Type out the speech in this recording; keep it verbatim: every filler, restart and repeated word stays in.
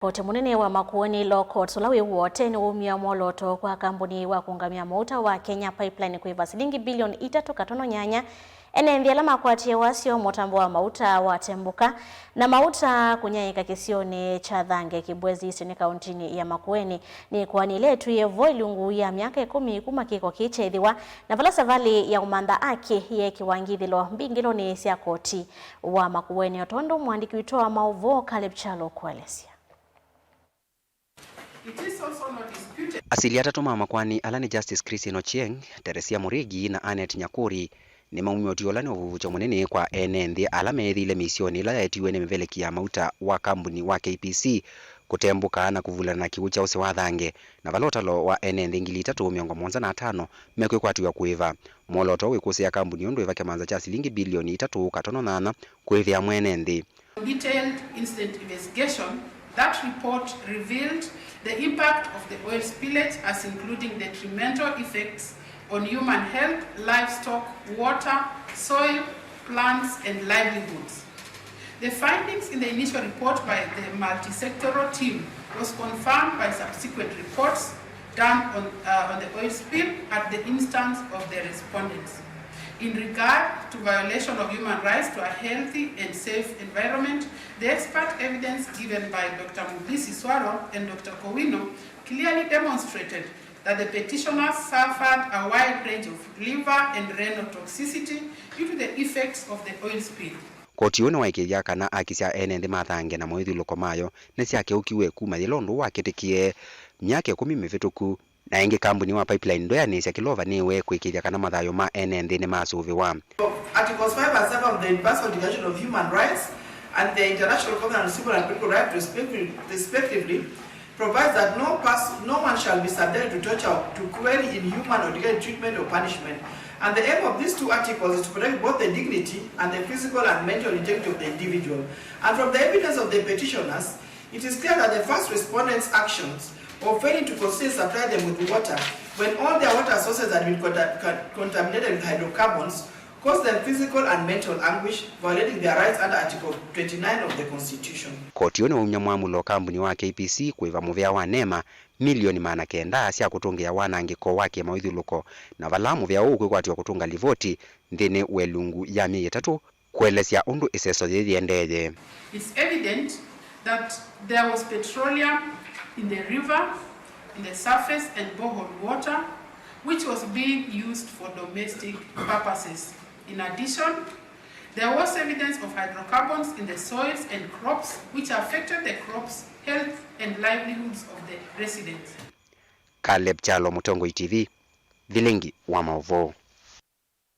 Koti mũnene wa Makueni Law Courts, ũla wĩ Wote, nĩwaumya mwolooto kwa kambuni wa kũũngamĩa mauta wa Kenya Pipeline kwĩva silingi bilioni itatũ katono nyanya ene nthĩ ala makwatie wasyo mũtambo wa mauta wa Tembuka na mauta kũnyaĩĩka kĩsionĩ kya Thange, Kibwezi East, nĩ kauntinĩ ya Makueni. Nĩ ĩkoani ĩla ĩtwie vo ilungu ya myaka ĩkũmi kuma kĩko kĩĩ kyeethĩwa, na vala savalĩ ya ũmantha aki yeekĩwa ngithĩlo mbingĩlonĩ sya koti wa Makueni, o tondũ mũandĩki witũ wa maũvoo Caleb Kyalo ũkũelesya. It is also not disputed. Asili atatũ ma makoani, ala nĩ Justice Christine Ochieng, Teresia Murigi, na Annet Nyakuri, nĩmaumya ũtwi ũla nĩ ũvuvũkyo mũnene kwa ene nthĩ ala meethĩile mĩisyonĩ ĩla yaetiwe nĩ mĩveleki ya mauta wa kambuni wa K P C kũtembũka na kũvulana na kĩw'ũ kya ũsĩ wa Thange, na vala ũtalo wa ene nthĩ ngili itatũ mĩongo mũonza na atano mekwĩkwatĩw'a kũĩva. Mwolooto wĩkũsĩĩa kambuni ũndũ ĩva kĩmanza kya silingi bilioni itatũ katono nyanya kũĩvĩa mwene nthĩ. Detailed incident investigation, that report revealed the impact of the oil spillage as including detrimental effects on human health, livestock, water, soil, plants, and livelihoods. The findings in the initial report by the multi-sectoral team was confirmed by subsequent reports done on, uh, on the oil spill at the instance of the respondents. In regard to violation of human rights to a healthy and safe environment, the expert evidence given by Doctor Mubisi Swaro and Doctor Kowino clearly demonstrated that the petitioners suffered a wide range of liver and renal toxicity due to the effects of the oil spill. Koti ũũ nĩwaĩkĩĩthya kana aki sya ene nthĩ ma Thange na moĩthũlũko mayo nĩsyakeũkiw'e kuma yĩla ũndũ ũũ wakĩtĩkĩe myaka ĩkũmi mĩvĩtũku. Na ĩngĩ, kambuni wa Pipeline ndweanĩsya kĩla ũvanĩĩwe kũĩkĩĩthya kana mathayũ ma ene nthĩ nĩmasũvĩwa. Articles five and seven of the Universal Declaration of Human Rights and the International Covenant on Civil and Political Rights respectively, respectively provides that no person, no one shall be subjected to torture, to cruelly, inhuman, or degrading treatment or punishment. And the aim of these two articles is to protect both the dignity and the physical and mental integrity of the individual. And from the evidence of the petitioners, it is clear that the first respondents' actions of failing to consistently supply them with water when all their water sources had been conta-, con-, contaminated with hydrocarbons caused them physical and mental anguish, violating their rights under Article twenty-nine of the Constitution. Koti ũũ nĩwaumya mwamũlo kambuni wa K P C kũĩva mũvea wa NEMA milioni maana kenda sya kũtũngĩĩa wanangĩko wa kĩmaũithyũlũko, na vala mũvea ũũ ũkwĩkwatĩwa kũtũnga livoti nthĩnĩ wa ĩlungu ya myei ĩtatũ, kũelesya ũndũ ĩseso yĩĩ yĩendee. It's evident that there was petroleum in the river, in the surface and borehole water, which was being used for domestic purposes. In addition, there was evidence of hydrocarbons in the soils and crops, which affected the crops, health and livelihoods of the residents. Caleb Kyalo, Mũtongoi T V, Vilingi wa Maũvoo.